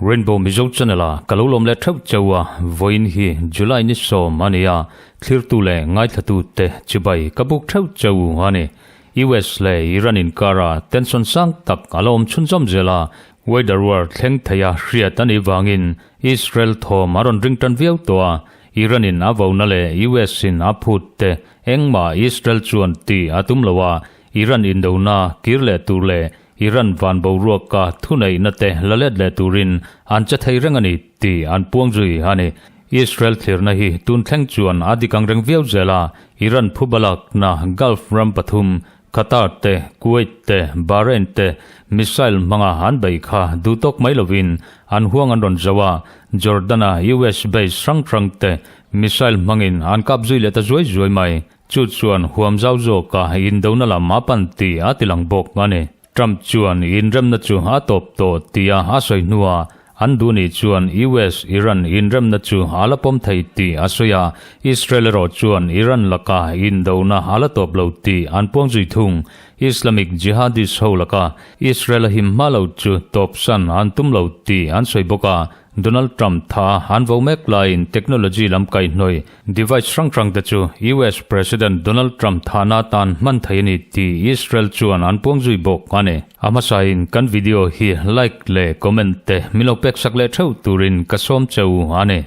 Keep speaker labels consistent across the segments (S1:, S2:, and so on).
S1: Rainbow Mizo Channel a ka lo lawm leh theuh cheu a, vawiin hi July ni sawm a ni a, thlirtu leh ngaithlatu te chibai ka buk theuh cheu a ni. US leh Iran inkara tension sang tak a la awm chhunzawm zel a, weather war thleng theia hriat a nih vangin Israel thawm a rawn ring tan viau tawh a, Iran in a vona leh US in a phut te engmah Israel chuan tih a tum lo a, Iran indona kir leh tur leh Iran van boruaka thuneihna te la let leh turin an che thei reng a ni tih an puang zui a ni. Israel thlirna hi tun thleng chuan a dik ang reng viau zel a, Iran phubalakna Gulf ram pathum, Qatar te, Kuwait te, Bahrain te missile hmanga an beih kha duh tawk mai lovin an huang an rawn zo a, Jordan-a US base hrang hrang te missile hmangin an kap zui leh ta zuai zuai mai. Chu chuan huam zau zawka indona lam a pan tih a ti lang bawk a ni. Trump chuan inremna chu a tawp tawh tia a sawi hnuah an duh nih chuan US-Iran inremna chu a la pawm thei tih a sawi a, Israel erawh chuan Iran laka indona a la tawp lo tih an puang zui thung. Islamic Jihadist ho laka Israel a him hma lo chu tawpsan an tum lo tih an sawi bawk a, Donald Trump tha an vo mek laiin technology lam kaihhnawih device hrang hrang te chu US President Donald Trump thahna atan hman thei a ni tih Israel chuan an puang zui bawk a ni. A hmasain kan video hi like leh comment te min lo pek sak leh theuh turin ka sawm che u a ni.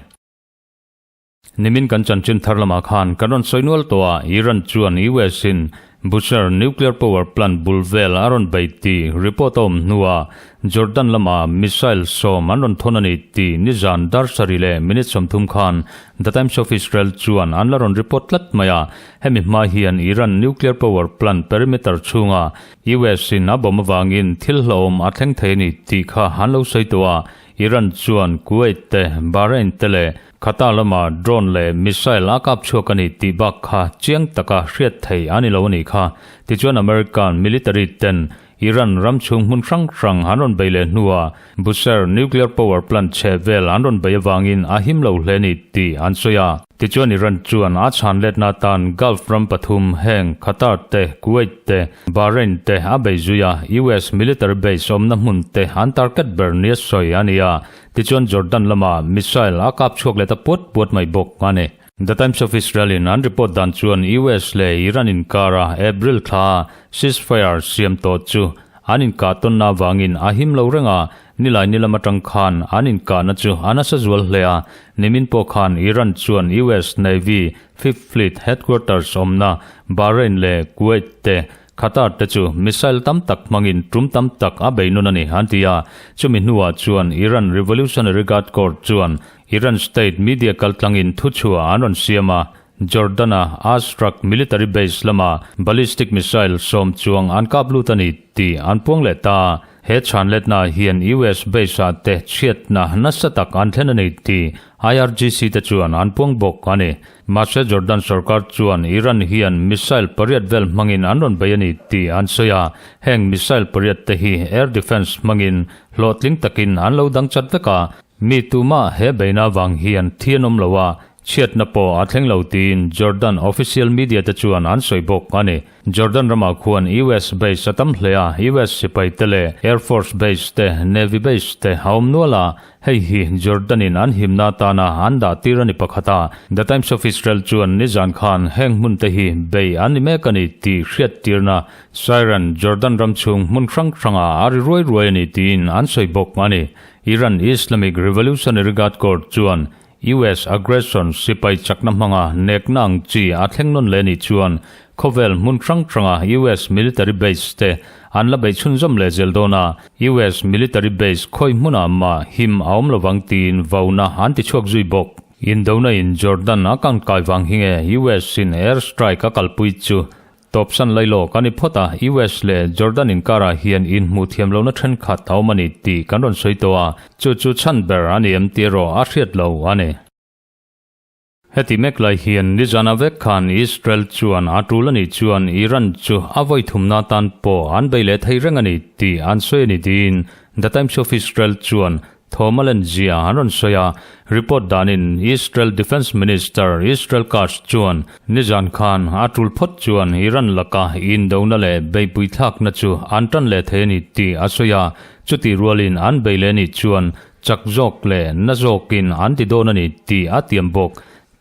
S1: Nimin kan chanchin thar lamah khan kan rawn sawi nual tawh a, Iran chuan US in Bushehr nuclear power plant bul vel a rawn bei tih report a awm hnuah Jordan lama missile sawm an rawn thawn a ni tih nizan dar sarih leh minute 30 khan The Times of Israel chuan an la rawn report tlat mai a, hemi hma hian Iran nuclear power plant perimeter chhunga US in a bomb avangin thil hlauhawm a thleng thei a ni tih kha an lo sawi tawh a, Iran chuan Kuwait te, Bahrain te leh Qatar lama drone leh missile a kap chhuak a ni tih bak kha chiang taka hriat theih a ni lo a nih kha. Tichuan American military ten Iran ram chhung hmun hrang hrang an rawn bei leh hnuah Bushehr nuclear power plant chhe vel an rawn bei avangin a him lo hle a ni tih an sawi a. Tichuan Iran chuan a chhan letna atan Gulf ram pathum heng Qatar te, Kuwait te, Bahrain te a bei zui a, US military base awmna hmun te an target ber nia sawi a ni a. Tichuan Jordan lama missile a kap chhuak leh ta puat puat mai bawk a ni. The Times of Israel in an report dan chuan US leh Iran inkara April thla ceasefire siam tawh chu an inkah tawnna avangin a him lo reng a, nilai ni lam atang khan an inkahna chu a nasa zual hle a. Nimin pawh khan Iran chuan US Navy Fifth Fleet headquarters awmna Bahrain leh Kuwait te Qatar te chu missile tam tak hmangin tum tam tak a bei nun a ni, an ti a. Chumi hnuah chuan Iran Revolutionary Guard Corps chuan Iran state media kaltlangin thuchhuah an rawn siam a, Jordan-a Azraq military base lama ballistic missile sawm chuang an kap lut a ni tih an puang leh ta. He chhanletna hian US base-ah te chhiatna nasa tak an thlen a ni tih IRGC te chuan an puang bawk a ni. Mahse Jordan sorkar chuan Iran hian missile pariat vel hmangin an rawn bei a ni tih an sawi a, heng missile pariat te hi air defence hmangin hlawhtling takin an lo dang chat vek a, mi tumah he beina vang hian thi an awm lo a, chhiatna pawh a thleng lo tiin Jordan official media te chuan an sawi bawk a ni. Jordan ramah khuan US base a tam hle a, US sipai te leh Air Force base te, Navy base te a awm nual a, hei hi Jordan in an himna atana an dah tir a ni pakhat a. The Times of Israel chuan nizan khan heng hmun te hi bei an ni mek a ni tih hriat tirna siren Jordan ram chhung hmun hrang hrangah a ri ruai ruai a ni tiin an sawi bawk a ni. Iran Islamic Revolutionary Guard Corps chuan US aggression sipai chakna hmanga nekna ang chi a thleng nawn leh anih chuan khawvel hmun hrang hranga US military base te an la beih chhunzawm leh zel dawn a, US military base khawi hmunah mah him a awm lovang tiin vauna an ti chhuak zui bawk. Indona in Jordan a kangkai vang hi nge US in air strike a kalpui chu Tawpsan lailawk a ni phawt a, US leh Jordan inkarah hian inhmuh thiam lohna thenkhat a awm a ni tih kan rawn sawi tawh a, chu chu chhan ber a ni em tih erawh a hriat lo a ni. Heti mek lai hian nizana vek khan Israel chuan a tul a nih chuan Iran chu a vawi thumna atan pawh an bei leh thei reng a ni tih an sawi a ni tiin The Times of Israel chuan. Thawm a len zia an rawn sawi a, report danin Israel Defence Minister Israel Katz chuan nizan khan a tul phawt chuan Iran laka indona leh beihpui thlakna chu an tan leh thei a ni tih a sawi a, chutih rualin an bei leh nih chuan chak zawk leh na zawkin an ti dawn a ni tih a tiam bawk.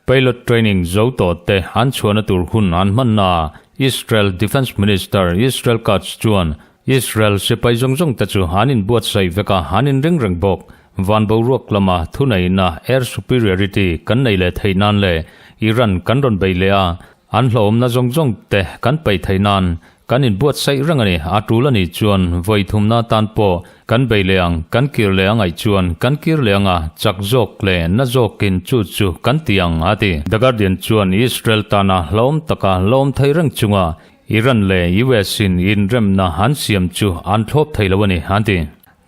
S1: Pilot training zo tawh te an chhuahna tur hun an hmanna ah Israel Defence Minister Israel Katz chuan Israel sipai zawng zawng te chu an inbuatsaih vek a, an inring reng bawk. Van boruak lama thuneihna, air superiority, kan nei leh theih nan leh Iran kan rawn bei leh a, an hlauhawmna zawng zawng te kan paih theih nan kan inbuatsaih reng a ni. A tul a nih chuan vawi thumna tan pawh kan bei leh ang, kan kir leh angaih chuan kan kir leh anga chak zawk leh na zawkin chu chu kan ti ang, a ti. The Guardian chuan Israel tana hlauhawm taka hlauhawm thei reng chunga Iran leh US in inremna an siam chu an thlawp thei lo a ni, an ti.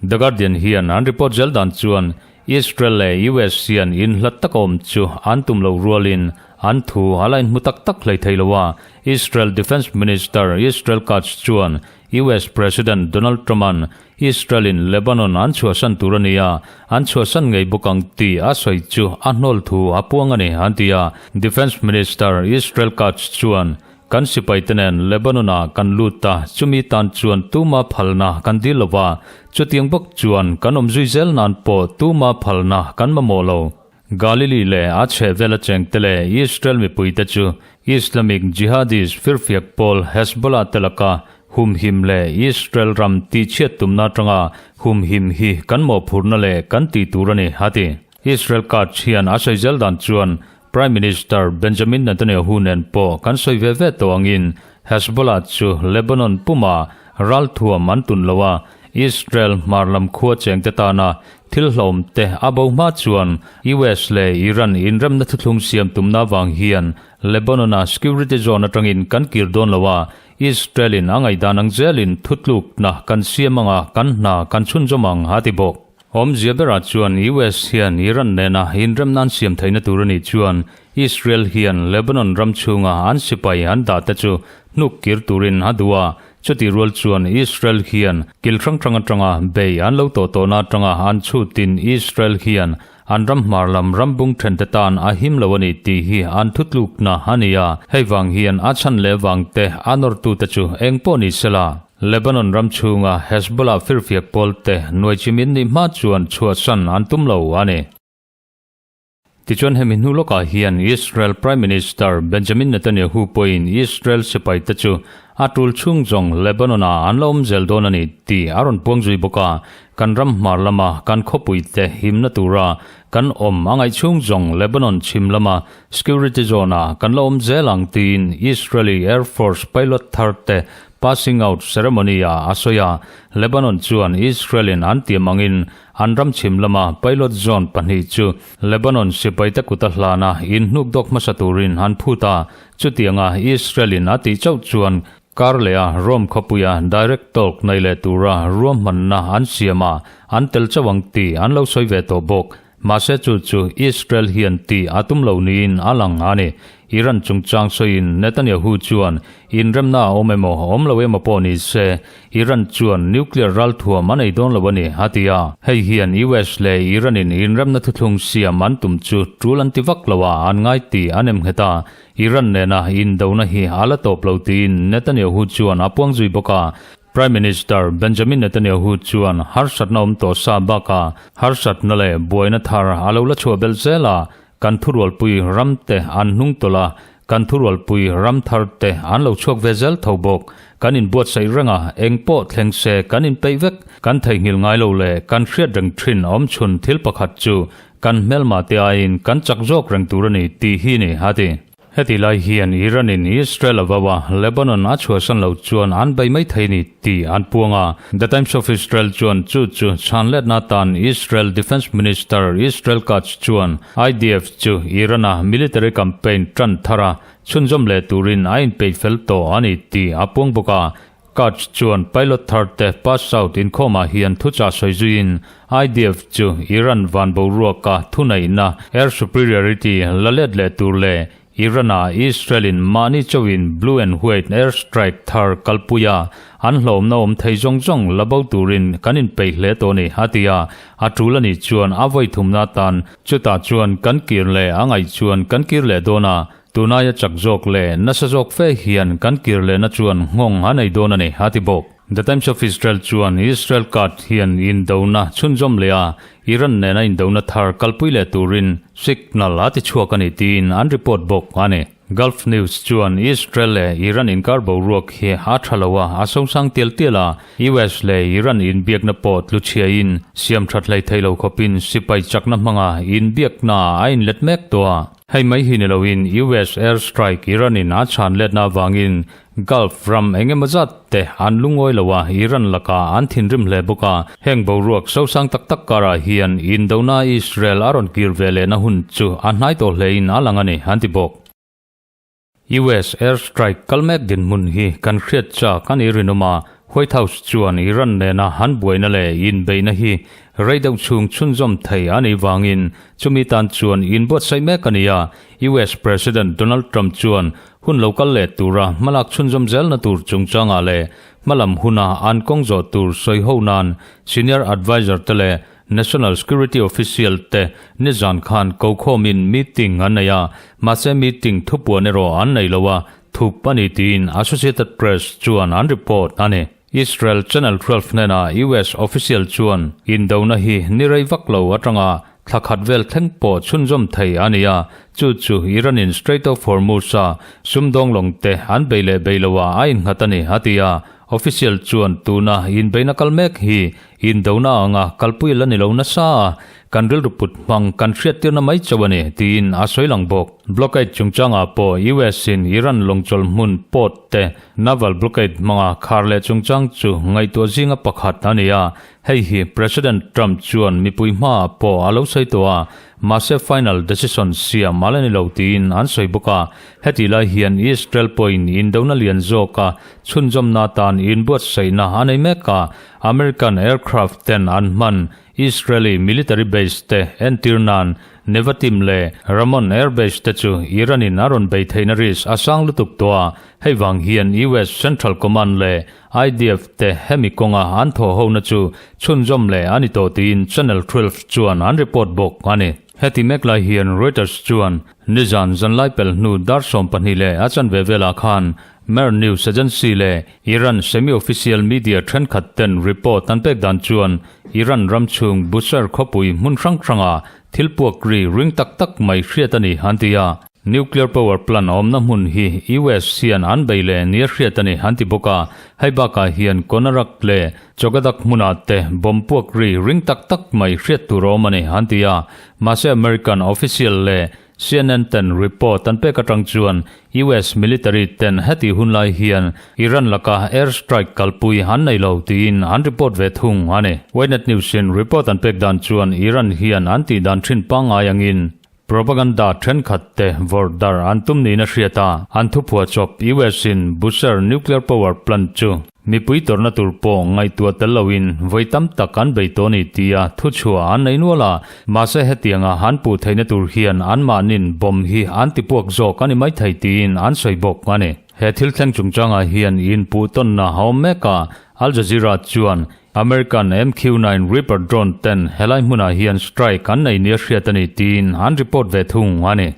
S1: The Guardian hian an report zel dan chuan Israel leh US hian inhlat taka awm chu an tum lo rualin an thu a la inhmu tak tak hlei thei lo a. Israel Defence Minister Israel Katz chuan US President Donald Trump-a'n Israel-in Lebanon an chhuahsan tur a ni a, an chhuahsan ngei bawk ang tih a sawi chu a hnawl thu a puang a ni, an ti a. Defence Minister Israel Katz chuan Kan sipaite nen Lebanon-ah kan lut a, chumi tan chuan tuma phalna kan dil lo va, chutiang bawk chuan kan awm zui zel nan pawh tuma phalna kan mamawh lo. Galili leh a chhehvel a chengte leh Israel mipuite chu Islamic Jihadist firfiak pawl Hezbollah te laka humhim leh Israel ram tihchhiat tumna atanga humhim hi kan mawhphurhna leh kan tih tur a ni, a ti. Israel Katz hian a sawi zel dan chuan Prime Minister Benjamin Netanyahu nen pawh kan sawi ve ve tawh angin Hezbollah chu Lebanon puma ralthuam an tun lo a, Israel hmar lam khua chengte tana thil hlawm te a bo hma chuan US leh Iran inremna thuthlung siam tumna vang hian Lebanon-a security zone atangin kan kir dawn lo a, Israel-in a ngaihdan ang zelin thutlukna kan siam anga kan hna kan chhunzawm ang, a ti bawk. Awmzia berah chuan US hian Iran nena inremna an siam theihna tur a nih chuan Israel hian Lebanon ram chhunga an sipai an dah te chu hnuk kir turin a duh a, chutih rual chuan Israel hian kil hrang hrang atanga bei an lo tawh tawhna atanga an chhutin Israel hian an ram hmar lam ram bung then te tan a him lo a ni tih hi an thutlukna a ni a, hei vang hian a chhan leh vang te a nawrtute chu eng pawh ni sela. Lebanon ram chhunga Hezbollah firfiak pawlte nuaichimin nih hma chuan chhuahsan an tum lo a ni. Tichuan hemi hnu lawkah hian Israel Prime Minister Benjamin Netanyahu pawhin Israel sipaite chu a tul chhung zawng Lebanon-ah an la awm zel dawn a ni tih a rawn puang zui bawk a, kan ram hmar lama kan khawpuite himna tura kan awm a ngaih chhung zawng Lebanon chhim lama security zone-ah kan la awm zel ang tiin Israeli Air Force pilot tharte Passing out ceremony ah a sawi a, Lebanon chuan Israel in an tiam angin an ram chhim lama pilot zone pahnih chu Lebanon sipaite kuta hlana inhnuk dawk hmasa turin an phut a, chutianga Israel in a tih chauh chuan kar leh a Rome khawpuia direct talk nei leh tura ruahmanna an siam a, an tel chauh ang tih an lo sawi ve tawh bawk. Mahse chu chu Israel hian tih a tum lo niin a lang a ni. Iran chungchang sawiin Netanyahu chuan inremna a awm emaw awm lo emaw pawh ni se Iran chuan nuclear ralthuam a nei dawn lo a ni, a ti a. Hei hian US leh Iran-in inremna thuthlung siam an tum chu tul an ti vak lo a, an ngai tih a nem nghet a. Iran nena indona hi a la tawp lo tiin Netanyahu chuan a puang zui bawk a. Prime Minister Benjamin Netanyahu chuan harsatna awm tawh sa bakah harsatna leh buaina thar a lo la chhuah belh zel a, kan thurualpui ramte an hnung tawlh a, kan thurualpui ram thar te an lo chhuak ve zel tho bawk. Kan inbuatsaih reng a, eng pawh thleng se kan inpeih vek. Kan theihnghilh ngai lo leh kan hriat reng thin awmchhun thil pakhat chu kan hmelma te aiin kan chak zawk reng tur a ni tih hi ni, a ti. Heti lai hian Iran-in Israel a vau a, Lebanon a chhuahsan lo chuan an bei mai thei ni tih an puang a. The Times of Israel chuan chu chu chhanletna atan Israel Defence Minister Israel Katz chuan IDF chu Iran-a military campaign tan thar a chhunzawm leh turin a inpeih fel tawh a ni tih a puang bawk a. Katz chuan pilot thar te pass out inkhawmah hian thuchah sawi zuiin IDF chu Iran van boruaka thuneihna air superiority la let leh tur leh. Iran-a Israel-in mahni chauhin Blue and White air strike thar kalpui a, an hlawmna awm thei zawng zawng la bo turin kan inpeih hle tawh a ni, a ti a. A tul a nih chuan a vawi thumna atan chutah chuan kan kir leh a ngaih chuan kan kir leh dawn a, tunaia chak zawk leh nasa zawk fe hian kan kir lehna chuan nghawng a nei dawn a ni, a ti bawk. The Times of Israel chuan Israel card hian indona chhunzawm leh a, Iran nena indona thar kalpui leh turin signal a ti chhuak a ni tiin an report bawk a ni. Gulf News chuan Israel leh Iran inkar boruak hi a tha lo a, a sosang tial tial a, US leh Iran inbiakna pawh tlu chhiain siam that hlei thei lo khawpin sipai chakna hmanga inbiakna a inlet mek tawh a. Hei mai hi ni loin US air strike Iran in a chhan letna avangin Gulf ram eng emaw zat te an lungawi lo a, Iran lakah an thinrim hle bawk a. Heng boruak sosang tak tak karah hian Indona Israel a rawn kir ve lehna hun chu a hnai tawh hlein a lang a ni, an ti bawk. US air strike kal mek dinhmun hi kan hriat chak a ni rinawm a, White House chuan Iran nena han buaina leh inbeihna hi rei deuh chhung chhunzawm thei a nih vangin chumi tan chuan inbuatsaih mek a ni a. US President Donald Trump chuan Hun lo kal leh tura hmalak chhunzawm zelna tur chungchangah leh hmalam huna an kawng zawh tur sawi ho nan Senior Adviser te leh National Security Official te nizan khan kokhawmin meeting an nei a, mahse meeting thupuan erawh an nei lo a, thup a ni tiin Associated Press chuan an report a ni. Israel Channel 12 hnena US official chuan indona hi ni rei vak lo atanga thla khat vel thleng pawh chhunzawm thei a ni a, chu chu Iran-in Strait of Hormuz-a sumdawng lawng te an bei leh bei loah a innghat a ni, a ti a. Official chuan tuna inbeina kal mek hi indona anga kalpui la ni lo nasa a, kan rilru put hmang kan hriattirna mai chauh a ni, tiin a sawi lang bawk. Blockade chungchangah pawh US-in Iran lawngchawlh hmun port te naval blockade hmanga khar leh chungchang chu ngaihtuah zinga pakhat a ni a, Hei hi President Trump chuan mipui hmaah pawh a lo sawi tawh a, mahse final decision siam a la ni lo tiin an sawi bawk a. Hetih lai hian Israel pawhin indona lian zawka chhunzawmna atan inbuatsaihna a nei mek a, American aircraft ten an hman Israeli military base te entir nan Nevatim leh Ramon air base te chu Iran in a rawn bei theihna risk a sang lutuk tawh a, hei vang hian US Central Command leh IDF te hemi kawnga an thawh hona chu chhunzawm leh a ni tawh tiin Channel 12 chuan an report bawk a ni. Heti mek lai hian Reuters chuan nizan zanlai pel hnu dar 12 leh a chanve velah khan Mehr News Agency leh Iran semi-official media thenkhat ten report an pek dan chuan Iran ram chhung Bushehr khawpui hmun hrang hranga thil puak ri ring tak tak mai hriat a ni an ti a. Nuclear power plant awmna hmun hi US hian an bei leh nia hriat a ni an ti bawk a, hei bakah hian Konarak leh Chogadak hmunah te bomb puak ri ring tak tak mai hriat tur a awm a ni an ti a, mahse American official leh CNN ten report an pek atang chuan US military ten heti hunlai hian Iran laka air strike kalpui an nei lo tiin an report ve thung a ni. Ynet News in report an pek dan chuan Iran hian an tih dan thin pangngai angin Propaganda thenkhat te vawrh dar an tum niin a hriat a, an thuphuah chawp US in Bushehr nuclear power plant chu mipui tawrhna tur pawh ngaihtuah tel loin vawi tam tak an bei tawh a ni tia thuchhuah an nei nual a, mahse hetianga an puh theihna tur hian anmahnin bomb hi an tipuak zawk a ni maithei tiin an sawi bawk a ni. He thil thleng chungchangah hian inpuh tawnna a awm mek a, Al Jazeera chuan American MQ-9 Reaper drone ten helai hmunah hian strike an nei nia hriat a ni tiin an report ve thung a ni.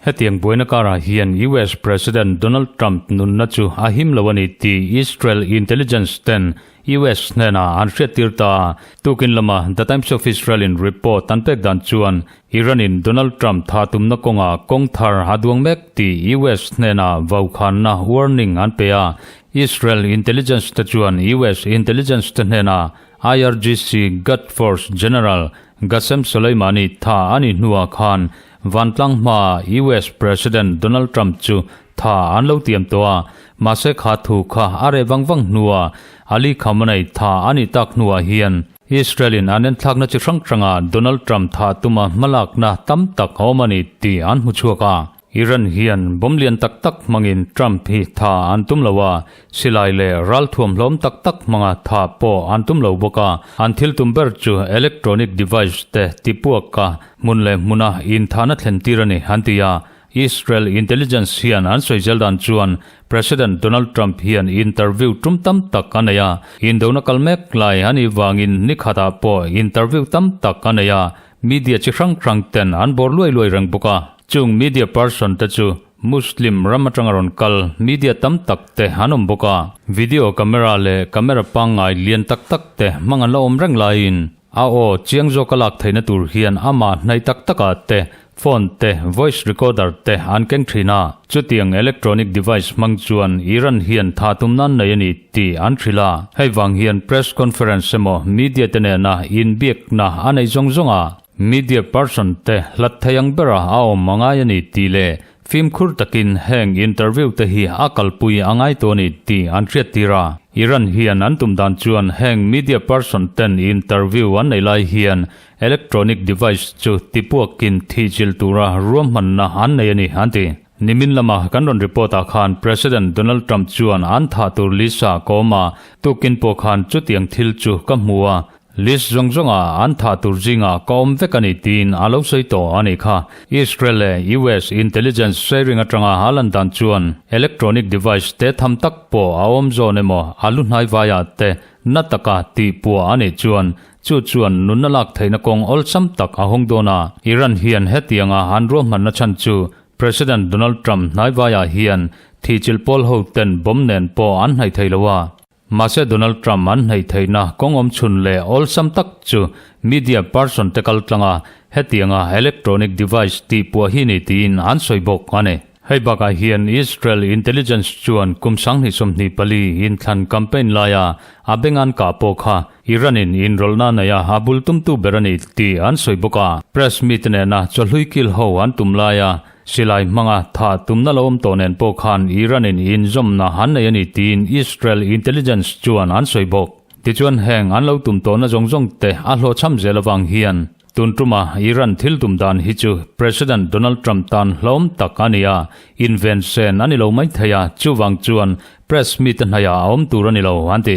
S1: Hetiang buaina karah hian US President Donald Trump nunna chu a him lo a ni tih Israel intelligence ten US hnenah an hriattir ta a. Tukin lama The Times of Israel in report an pek dan chuan Iran in Donald Trump tha tumna kawngah kawng thar a duang mek tih US hnenah vaukhanna warning an pe a. Israel intelligence te chuan US intelligence te hnenah IRGC Guard Force General Qasem Soleimani tha a nih hnuah khan vantlang hmaah US President Donald Trump chu tha an lo tiam tawh a, mahse kha thu kha a reh vang vang hnuah Ali Khamenei tha a nih tak hnuah hian Israel in an enthlakna chi hrang hrangah Donald Trump tha tuma hmalakna tam tak a awm a ni tih an hmu chhuak a. Iran hian bomb lian tak tak hmangin Trump hi tha an tum lo a, silai leh ral thuamhlawm tak tak hmanga tha pawh an tum lo bawk a. An thil tum ber chu electronic device te tipuaka hmun leh hmuna inthahna thlen tir a ni, an ti a. Israel intelligence hian an sawi zel dan chuan President Donald Trump hian interview tum tam tak a nei a, indona kal mek lai a nih vangin ni khatah pawh interview tam tak a nei a, media chi hrang hrang ten an bawr luai luai reng bawk a. Chung media person te chu Muslim ram atanga rawn kal media tam tak te an awm bawk a, video camera leh camera pangngai lian tak tak te hmang an la awm reng laiin A aw chiang zawk a lak theihna tur hian amah hnaih tak takah te phone te voice recorder te an keng thin a. Chutiang electronic device hmang chuan Iran hian tha tum nan nei a ni tih an hrilh a. Hei vang hian press conference emaw media te nena inbiakna a nei zawng zawng a. Media person te hlat thei ang bera a awm a ngai a ni tih leh Fimkhur takin heng interview te hi a kalpui a ngai tawh a ni tih an hriattir a. Iran hian an tum dan chuan heng media person ten interview an nei lai hian electronic device chu tipuakin thihchilh tura ruahmanna an nei a ni an ti. Nimin lama kan rawn report ah khan President Donald Trump chuan an thah tur list ah ka awm a, tukin pawh khan chutiang thil chu ka hmu a, List zawng zawnga an thah tur zingah ka awm vek a ni tiin a lo sawi tawh a nih kha. Israel leh US intelligence sharing atanga a lan dan chuan electronic device te tham tak pawh a awm zawn emaw a lu hnai vaiah te na taka tih puah a nih chuan chu chuan nunna lak theihna kawng awlsam tak a hawng dawn a. Iran hian hetianga an ruahmanna chhan chu President Donald Trump hnai vaiah hian thihchilh pawl ho ten bomb nen pawh an hnaih thei lo a. Mahse Donald Trump an hnaih theihna kawng awm chhun leh awlsam tak chu media person te kal tlanga hetianga electronic device tih puah hi ni tiin an sawi bawk a ni. Hei bakah hian Israel intelligence chuan kum 2024 inthlan campaign laia a bengan kah pawh kha Iran in inrawlhna neia a bul tumtu ber a ni tih an sawi bawk a. Press meet nena chawhlui kil ho an tum laia Silai hmanga tha tumna lo awm tawh nen pawh khan Iran in inzawmna an nei a ni tiin Israel intelligence chuan an sawi bawk. Tichuan heng an lo tum tawhna zawng zawng te a hlawhchham zel avang hian tun tuma Iran thil tum dan hi chu President Donald Trump tan hlawm tak a ni a, inven sen a ni lo mai thei a, chuvang chuan press mite hnaiah a awm tur a ni lo an ti.